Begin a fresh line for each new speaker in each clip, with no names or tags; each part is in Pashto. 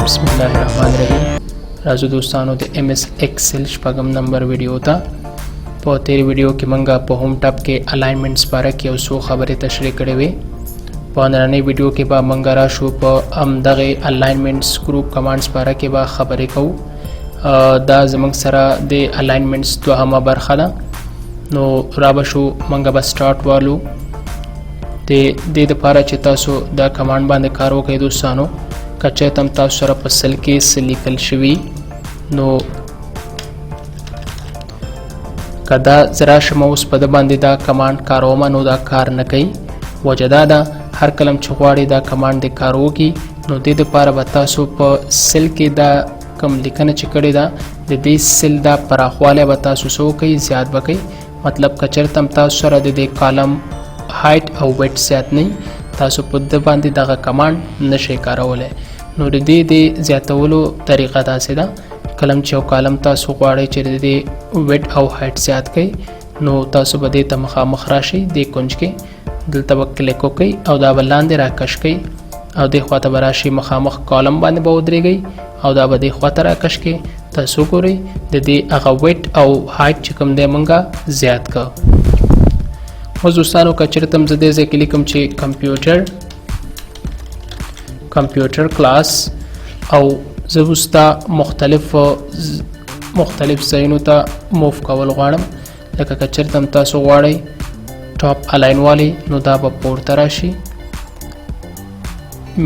بسم الله الرحمن الرحیم. راځو دوستانو، د ایم ایس ایکسل شپږم نمبر ویډیو ته. په تیر ویډیو کې مونږه په هوم ټاپ کې الاینمنټس باره کې یو څو خبرې تشریح کړې وې. په نننۍ ویډیو کې به مونږ راشو په همدغې الاینمنټس ګروپ کمانډز باره کې به خبرې کوو. دا زمونږ سره د الاینمنټس دوهمه برخه ده. نو را به شو، مونږ به سټارټ والو. د دې لپاره چې تاسو دا کمانډ باندې کار وکړئ دوستانو، که چېرته هم تاسو سره په سل کې څه لیکل شوي، نو که دا زه راشم اوس په ده باندې دا کمانډ کاروم، نو دا کار نه کوي. وجه دا ده، هر کله چې غواړئ دا کمانډ دې کار وکړي، نو دې دپاره به تاسو په سل کې دا کوم لیکنه چې کړې ده، د دې سل دا پراخوالی به تاسو څه وکړئ؟ زیات به کوئ. مطلب که چېرته هم تاسو سره د دې کالم هایټ او ویټ زیات نه، تاسو په ده باندې دغه کمانډ نشئ کارولی. نو د دې د زیاتولو طریقه داسې ده، کله چې یو کالم تاسو غواړئ چې د دې ویټ او هایټ زیات کړئ، نو تاسو به دې ته مخامخ راشئ، دې کنج کې دلته به کلیک وکړئ او دا به لاندې راکش کړئ او دې خواته به راشئ، مخامخ کالم باندې به ودرېږئ او دا به دې خواته راکش کړئ. تاسو ګورئ، د دې هغه ویټ او هایټ چې کوم دی، مونږه زیات کړ. اوس دوستانو، که چېرته هم زه دې ځای کې لیکم چې کمپیوټر کلاس او زه اوس دا مختلف مختلف ځایونو ته موف کول غواړم، لکه که چېرته هم تاسو غواړئ ټاپ الاین والی، نو دا به پورته راشي،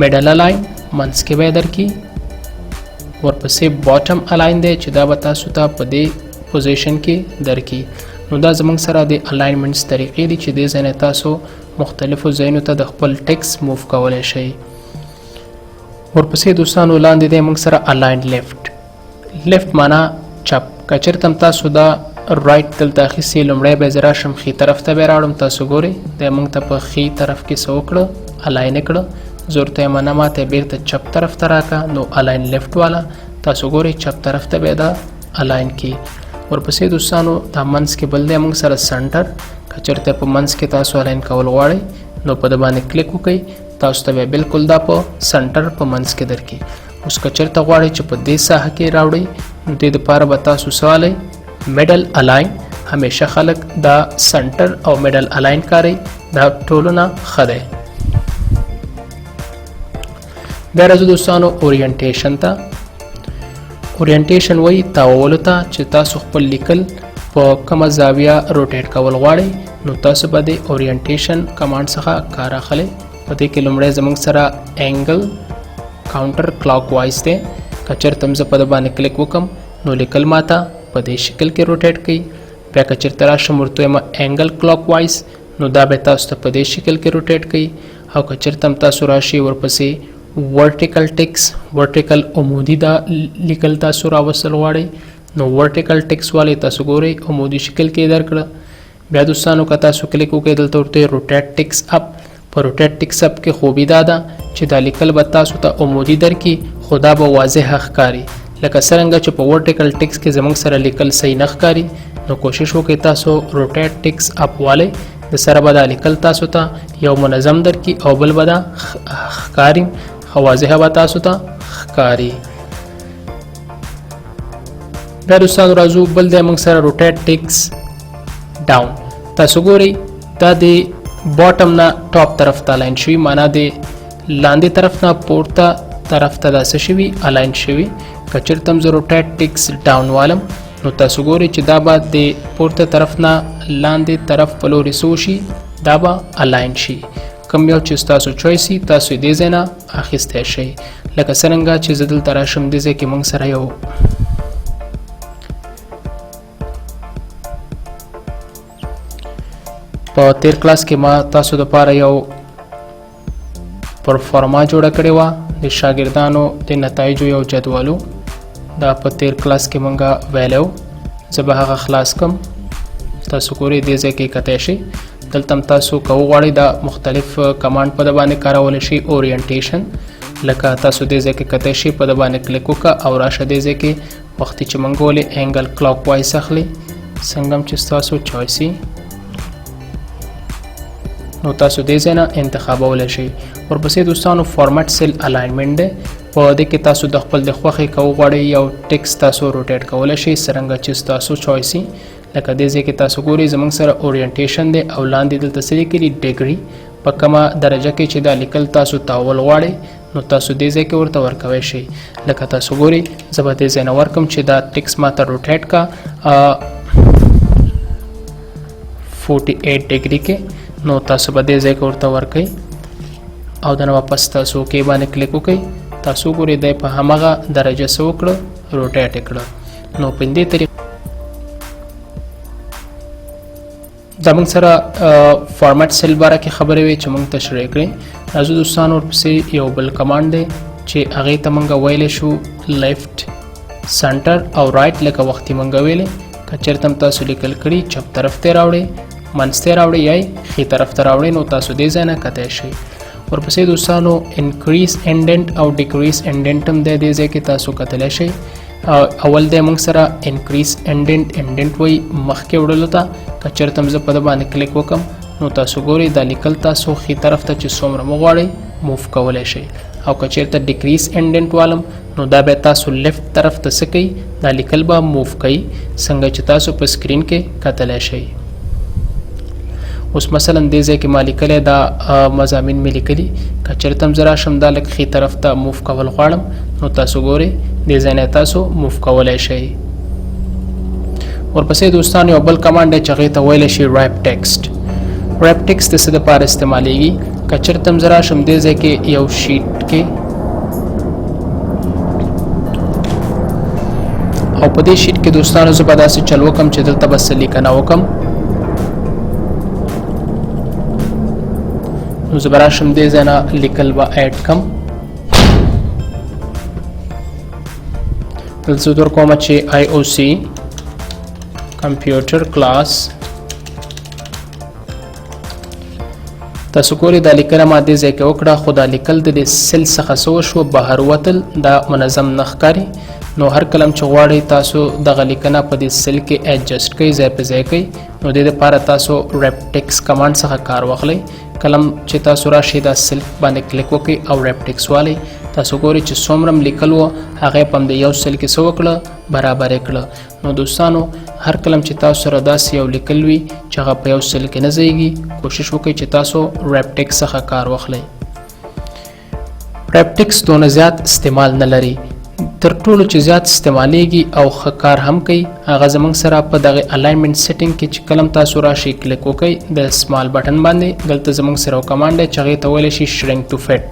میډل الاین منځ کې به یې درکړي، ورپسې باټم الاین دی چې دا به تاسو ته په دې پوزیشن کې درکړي. نو دا زمونږ سره د الاینمنټس طریقې دي چې دې ځای نه تاسو مختلفو ځایونو ته د خپل ټیکس موف کولی شئ. ورپسې دوستانو، لاندې دی موږ سره الاین لیفټ. لیفټ معنا چپ. که چېرته هم تاسو دا رایټ دلته اخیستې، لومړی به زه راشم، ښي طرف ته به یې راوړم. تاسو ګورئ، دی موږ ته په ښي طرف کې څه وکړه؟ الاین یې کړه. زه ورته وایم نه، ماته یې بیرته چپ طرف ته راکړه. نو الاین لیفټ والا، تاسو ګورئ، چپ طرف ته به دا الاین کړي. ورپسې دوستانو، دا منځ کې بل دی موږ سره سنټر. که چېرته په منځ کې تاسو الاین کول غواړئ، نو په ده باندې کلیک وکړئ، تاسو ته بیا بالکل دا په سنټر په منځ کې درکړي. اوس که چېرته غواړئ چې په دې ساحه کې راوړئ، نو دې دپاره به تاسو څه والئ؟ میډل الاین. همیشه خلک دا سنټر او میډل الاین کاروي، دا ټولو نه ښه دی. بیا راځو دوستانو اورینټیشن ته. اورینټیشن وایي تاوولو ته، چې تاسو خپل لیکل په کومه زاویه روټیټ کول غواړئ، نو تاسو به د اورینټیشن کمانډ څخه کار اخلئ. په دې کې لومړی زموږ سره انګل کاونټر کلاک وایز دی. که چېرته هم زه په ده باندې کلیک وکړم، نو لیکل ماته په دې شکل کې روټیټ کوي. بیا که چېرته راشم، ورته وایم انګل کلاک وایز، نو دا به تاسو ته په دې شکل کې روټیټ کوي. او که چېرته هم تاسو راشئ، ورپسې ورټیکل ټیکس، ورټیکل عمودي دا لیکل تاسو راوستل غواړئ، نو ورټیکل ټیکس والے، تاسو ګورئ، عمودي شکل کې درکړه. بیا دوستانو، که تاسو کلیک وکړئ، دلته ورته روټیټ ټیکس اپ. په روټیټ ټیکس اپ کې خوبي دا ده چې دا لیکل به تاسو ته عمودي درکړي، خو دا به واضح ښکاري. لکه څرنګه چې په ورټیکل ټیکس کې زموږ سره لیکل صحیح نه ښکاري، نو کوشش وکړئ تاسو روټیټ ټیکس اپ والئ، د سره به دا لیکل تاسو ته یو منظم درکړي او بل به دا ښکاري، ښه واضح به تاسو ته ښکاري. بیا دوستانو راځو، بل دی موږ سره روټیټ ټیکس ډاون. تاسو ګورئ، دا د باټم نه ټاپ طرف ته الاین شوي، معنا د لاندې طرف نه پورته طرف ته دا څه شوي؟ الاین شوي. که چېرته هم زه روټیټ ټیکس ډاون والم، نو تاسو ګورئ چې دا به د پورته طرف نه لاندې طرف په لوري څه وشي؟ دا به الاین شي. کوم یو چې ستاسو چویس وي، تاسو یې دې ځای نه اخیستی شئ. لکه څرنګه چې زه دلته راشم، دې ځای کې موږ سره یو په تیر کلاس کې ما تاسو دپاره یو پرفارما جوړه کړې وه، د شاګردانو د نتایجو یو جدولو. دا په تیر کلاس کې مونږه ویلی و. زه به هغه خلاص کم. تاسو ګورئ، دې ځای کې کتی شئ. دلته هم تاسو که وغواړئ دا مختلف کمانډ په ده باندې کارولی شئ. اورینټیشن، لکه تاسو دې ځای کې کتی شئ، په ده باندې کلیک وکړه او راشه دې ځای کې، وختي چې مونږ ولې انګل کلاک وایز اخلي، څنګه هم چې ستاسو چویس، نو تاسو دې ځای نه انتخابولی شئ. ورپسې دوستانو، فارمټ سیل الاینمنټ دی. په دې کې تاسو د خپل د خوښې که وغواړئ یو ټیکس تاسو rotate کولی شئ، څرنګه چې ستاسو choice. لکه دې ځای کې تاسو ګورئ زموږ سره orientation دی او لاندې دلته څه لیکلي degree، په کومه درجه کې چې دا لیکل تاسو تاول غواړئ نو تاسو دې ځای کې ورته ورکوی شئ. لکه تاسو ګورئ زه به دې ځای نه ورکم چې دا ټیکس ماته rotate کا 48 degree کې، نو تاسو به دې ځای کې ورته ورکئ او دنه واپس تاسو OK باندې کلیک وکړئ. تاسو ګورئ دی په هماغه درجه څه وکړه، rotate یې کړه. نو په دې طریقه دا موږ سره format cell باره کې خبرې وې چې موږ تشریح کړې. راځو دوستانو ورپسې یو بل command دی چې هغې ته موږ ویلی شو left، center او right. لکه وختي موږ ویلې که چېرته هم تاسو لیکل کړي چپ طرف ته راوړئ، منځ ته راوړئ یا ښي طرف ته راوړئ، نو تاسو دې ځای نه کتی شئ. ورپسې دوستانو increase indent او decrease indent هم دی، دې ځای کې تاسو کتلی شئ. اول دی موږ سره increase indent، indent وایي مخکې وړلو ته. که چېرته هم زه په ده باندې کلیک وکړم نو تاسو ګورئ دا لیکل تاسو ښي طرف ته چې څومره مو غواړئ move کولی شئ. او که چېرته decrease indent والم نو دا به تاسو left طرف ته څه کوي، دا لیکل به move کوي څنګه چې تاسو په screen کې کتلی شئ. اوس مثلا دې ځای کې ما لیکلی دا مضامین مې لیکلي، که چېرته هم زه راشم دا لږ ښي طرف ته move کول غواړم نو تاسو ګورئ دې ځای نه تاسو move کولی شئ. ورپسې دوستان یو بل command دی چې هغې ته ویلی شي wrap text. Wrap text د څه دپاره استعمالیږي؟ که چېرته هم زه راشم دې ځای کې یو sheet کې او په دې sheet کې دوستانو زه به داسې چل وکم چې دلته به څه لیکنه وکم، نو زه به راشم دې ځای نه لیکل به add کم. دلته زه در کوم چې IOC computer class. تاسو ګورئ دا لیکنه ما دې ځای کې وکړه، خو دا لیکل د دې cell څخه څه وشو، بهر وتل، دا منظم نه ښکاري. نو هر کله چې غواړئ تاسو دغه لیکنه په دې cell کې adjust کړئ، ځای په ځای کړئ، نو دې دپاره تاسو wrap text command څخه کار واخلئ. کله چې تاسو راشئ دا cell باندې کلیک وکړئ او wrap text والئ، تاسو ګورئ چې څومره هم لیکل و هغه یې په همدې یو cell کې څه وکړه، برابر یې کړه. نو دوستانو هر کله چې تاسو سره داسې یو لیکل وي چې هغه په یو cell کې نه ځایږي، کوشش وکړئ چې تاسو wrap text څخه کار واخلئ. Wrap text دونه زیات استعمال نه لري، تر ټولو چې زیات استعمالیږي او ښه کار هم کوي هغه زموږ سره په دغه alignment setting کې چې کله تاسو راشئ کلیک وکړئ د small button باندې، دلته زموږ سره یو command دی چې هغې ته ویلی شي shrink to fit.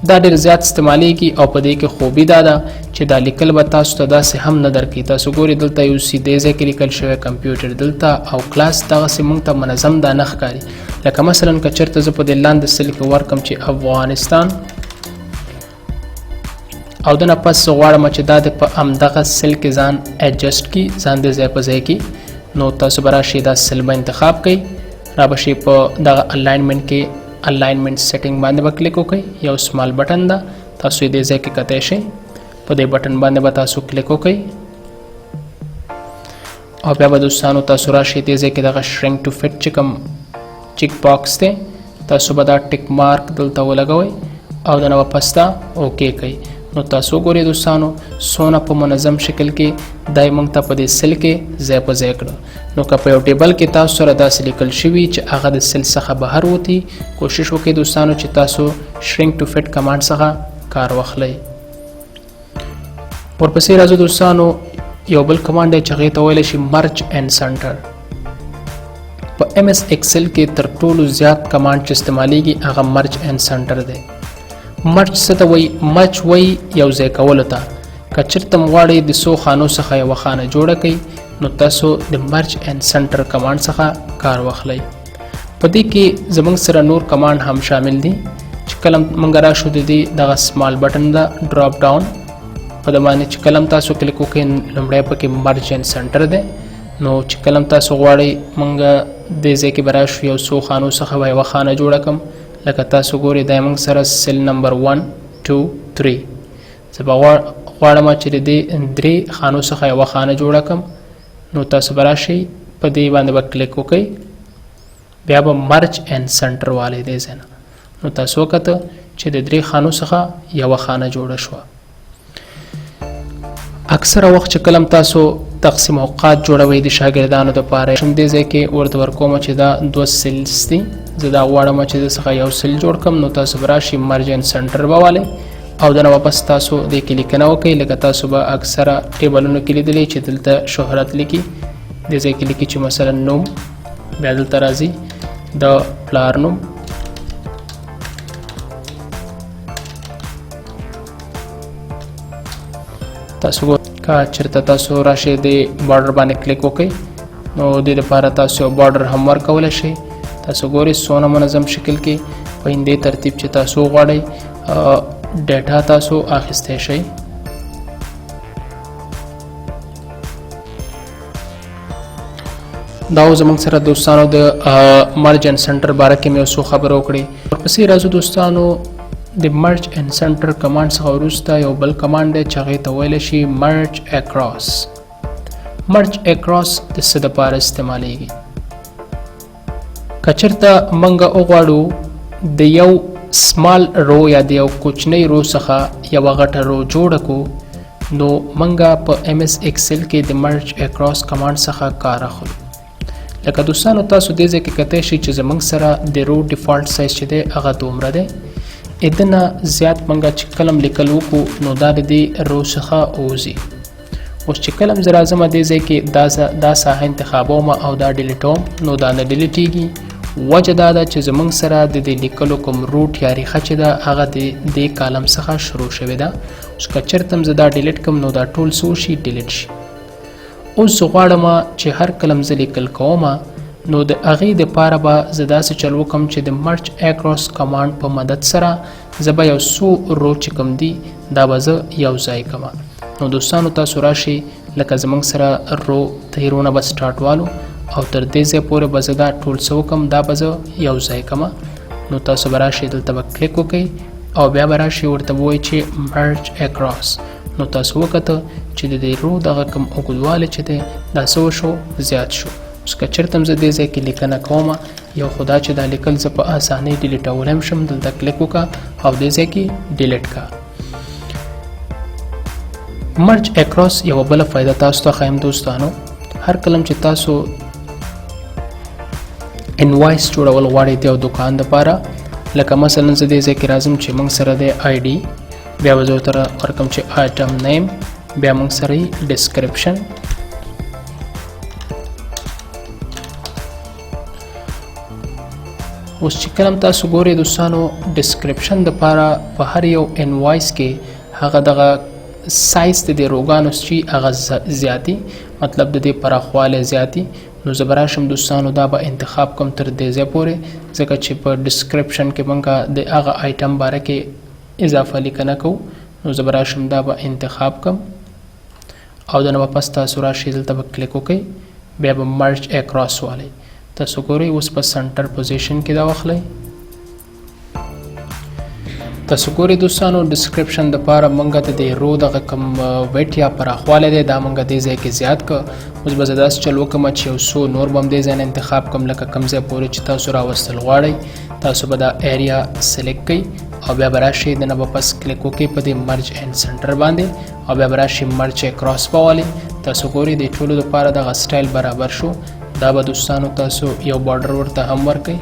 دا ډېر زیات استعمالیږي او په دې کې خوبي دا ده چې دا لیکل به تاسو ته داسې هم نه درکوي. تاسو ګورئ دلته یو سیدې ځای کې لیکل شوی کمپیوټر دلته او کلاس، دغسې موږ ته منظم دا نه ښکاري. لکه مثلا که چېرته زه په دې لاندې cell کې ورکم چې افغانستان او دنه پس زه غواړم چې دا د په همدغه cell کې ځان adjust کړي، ځان د ځای په ځای کړي، نو تاسو به راشئ دا cell به انتخاب کړئ، را به شئ په دغه alignment کې alignment setting باندې به کلیک وکړئ. یو small button ده، تاسو یې دې ځای کې کتی شئ، په دې button باندې به تاسو کلیک وکړئ او بیا به دوستانو تاسو راشئ دې ځای کې دغه shrink to fit چې کوم check box دی تاسو به دا tick mark دلته ولګوئ او دنه به پس دا OK کوئ. نو تاسو ګورئ دوستانو څونه په منظم شکل کې دا یې موږ ته په دې cell کې ځای په ځای کړو. نو که په یو table کې تاسو سره داسې لیکل شوي چې هغه د cell څخه بهر وتی، کوشش وکړئ دوستانو چې تاسو shrink to fit command څخه کار واخلئ. ورپسې راځو دوستانو یو بل command دی چې هغې ته ویلی شي merge and center. په MS Excel کې تر ټولو زیات command چې استعمالیږي هغه merge and center دی. Merge څه ته وایي؟ Merge وایي یو ځای کولو ته. که چېرته مو غواړئ د څو خانو څخه یوه خانه جوړه کړئ نو تاسو د merge and center command څخه کار واخلئ. په دې کې زموږ سره نور command هم شامل دي چې کله موږ راشو د دې دغه small button ده drop down، په ده باندې چې کله تاسو کلیک وکړئ لومړی پکې merge and center دی. نو چې کله تاسو غواړئ موږ دې ځای کې به راشو یو څو خانو څخه به یوه خانه جوړه کړم. لکه تاسو ګورئ دا موږ سره cell number 1 2 3، زه به غواړم چې د دې درې خانو څخه یوه خانه جوړه کړم. نو تاسو به راشئ په دې باندې به کلیک وکړئ، بیا به merge and center والئ دې ځای نه. نو تاسو وکتل چې د درې خانو څخه یوه خانه جوړه شوه. اکثره وخت چې کلم تاسو تقسیم اوقات جوړوئ د شاګردانو دپاره، هم دې ځای کې ورته ورکوم چې دا دوه cells دي، زه دا غواړم چې د څخه یو cell جوړ کړم، نو تاسو به راشئ merge and center به والئ او دنه واپس تاسو دې کې لیکنه وکړئ. لکه تاسو به اکثره ټیبلونو کې لیدلی چې دلته شهرت لیکي، دې ځای کې لیکي چې مثلا نوم، بیا دلته راځي د پلار نوم، تاسو که چېرته تاسو راشئ دې border باندې کلیک وکړئ، نو دې دپاره تاسو یو border هم ورکولی شئ. تاسو ګورئ څونه منظم شکل کې په همدې ترتیب چې تاسو غواړئ data تاسو اخیستی شئ. دا و زموږ سره دوستانو د merge and center باره کې مې یو څو خبرې وکړې. ورپسې راځو دوستانو د merge and center command څخه وروسته یو بل command دی چې هغې ته ویلی شي merge across. merge across د څه دپاره استعمالیږي؟ که چېرته موږ وغواړو د یو small row یا د یو کوچنۍ row څخه یوه غټه row جوړه کړو، نو موږ په MS Excel کې د merge across command څخه کار اخلو. لکه دوستانو تاسو دې ځای کې کتی شئ چې زموږ سره د row default size چې دی هغه دومره دی، ادنه زیات موږ چې کلم لیکل وکړو نو دا د دې row څخه ووځي. اوس چې کلم زه راځم دې ځای کې دا ساحه انتخابوم او دا delete وم، نو دا نه delete ېږي. وجه دا ده چې زموږ سره د دې لیکلو کوم root یا ریښه چې ده هغه د دې column څخه شروع شوې ده. اوس که چېرته هم زه دا delete کړم نو دا ټول څه وشي؟ delete شي. اوس زه غواړم چې هر کلم زه لیکل کوم نو د هغې دپاره به زه داسې چل وکړم چې د merge across command په مدد سره زه به یو څو row چې کوم دي دا به زه یو ځای کړم. نو دوستانو تاسو راشئ لکه زموږ سره row تیرونه به start والو او تر دې ځای پورې به زه دا ټول څه وکړم، دا به زه یو ځای کړم. نو تاسو به راشئ دلته به کلیک وکړئ او بیا به راشئ ورته ووایئ چې merge across. نو تاسو وکته چې د دې row دغه کوم اوږدوالی چې دی دا څه وشو؟ زیات شو. اوس که چېرته هم زه دې ځای کې لیکنه کوم، یو خو دا چې دا لیکل زه په اسانۍ delete ولی هم شم، دلته کلیک وکړه او دې ځای کې delete کړه. merge across یوه بله فایده تاسو ته ښایم دوستانو، هر کله چې تاسو invoice جوړول غواړئ د یو دکان دپاره، لکه مثلا زه دې ځای کې راځم چې موږ سره دی ID، بیا به زه ورته ورکړم چې item name، بیا موږ سره یې description، اوس چې کله تاسو ګورئ دوستانو description دپاره په هر یو invoice کې هغه دغه سایز د دې row ګانو چې هغه زیاتي، مطلب د دې پراخوالی زیاتي. نو زه به راشم دوستانو دا به انتخاب کوم تر دې ځای پورې، ځکه چې په description کې موږ د هغه آیټم باره کې اضافه لیکنه کوو. نو زه به راشم دا به انتخاب کوم او د نه واپس تاسو راشئ دلته به کلیک وکړئ، بیا به merge across والئ. تاسو ګورئ اوس په center position کې دا واخلئ. تاسو ګورئ دوستانو description دپاره موږ ته د row دغه کوم width یا پراخوالی دی دا موږ دې ځای کې زیات کړ. اوس به زه داسې چل وکړم چې یو څو نور به هم دې ځای نه انتخاب کړم، لکه کوم ځای پورې چې تاسو راوستل غواړئ تاسو به دا area select کړئ او بیا به راشئ دنه به پس کلیک وکړئ په دې merge and center باندې او بیا به راشئ merge across به والئ. تاسو ګورئ د ټولو دپاره دغه سټایل برابر شو. دا به دوستانو تاسو یو border ورته هم ورکړئ،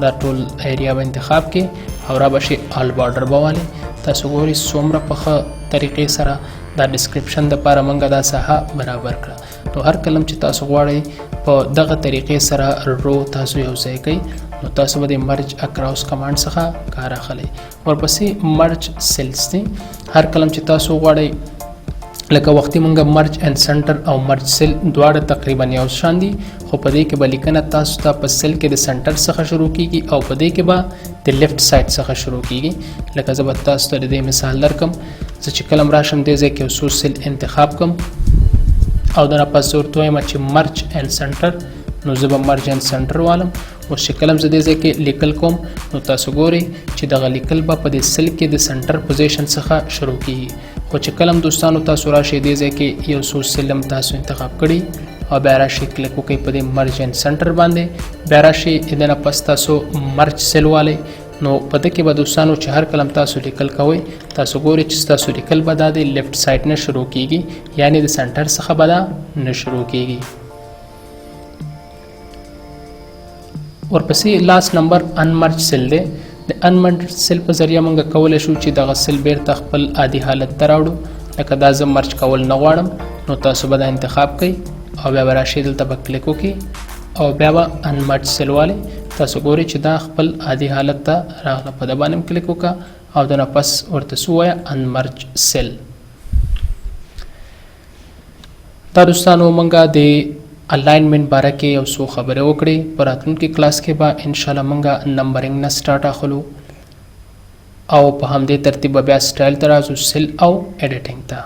دا ټول area به انتخاب کړئ او را به شئ all border به والئ. تاسو ګورئ څومره په ښه طریقې سره دا description دپاره موږ دا ساحه برابر کړه. نو هر کله چې تاسو غواړئ په دغه طریقې سره row تاسو یو ځای کړئ نو تاسو به د merge across command څخه کار اخلئ. ورپسې merge cells دی، هر کله چې تاسو غواړئ لکه وختي مونږ merge and center او merge cell دواړه تقریبا یو شان دي، خو په دې کې به لیکنه تاسو ته په cell کې د center څخه شروع کیږي او په دې کې به د left side څخه شروع کیږي. لکه زه به تاسو ته د دې مثال درکم، زه چې کله راشم دې ځای کې یو څو cell انتخاب کړم او د نه پس زه ورته وایم چې merge and center، نو زه به merge and center والم. اوس چې کله زه دې ځای کې لیکل کوم نو تاسو ګورئ چې دغه لیکل به په دې cell کې د center position څخه شروع کیږي. خو چې کله دوستانو تاسو راشئ دې ځای کې یو څو cell هم تاسو انتخاب کړئ او بیا راشئ کلیک وکړئ په دې merge and center باندې، بیا راشئ د نه پس تاسو merge cell والئ. نو په ده کې به دوستانو چې هر کله تاسو لیکل کوئ، تاسو ګورئ چې ستاسو لیکل به دا د left side نه شروع کیږي، یعنی د center څخه به دا نه شروع کیږي. ورپسې last number unmerge cell دی. د unmerge cell په ذریعه موږ کولی شو چې دغه cell بیرته خپل عادي حالت ته راوړو. لکه دا زه merge کول نه غواړم، نو تاسو به دا انتخاب کړئ او بیا به راشئ دلته به کلیک وکړئ او بیا به unmerge cell والئ. تاسو ګورئ چې دا خپل عادي حالت ته راغله. په ده باندې هم کلیک وکړه او د نه پس ورته څه ووایه؟ Unmerge cell. دا دوستانو مونږه د alignment باره کې یو څو خبرې وکړې. په راتلونکي کلاس کې به ان شاء الله مونږه numbering نه start اخلو او په همدې ترتیب به بیا سټایل ته راځو، cell او editing ته.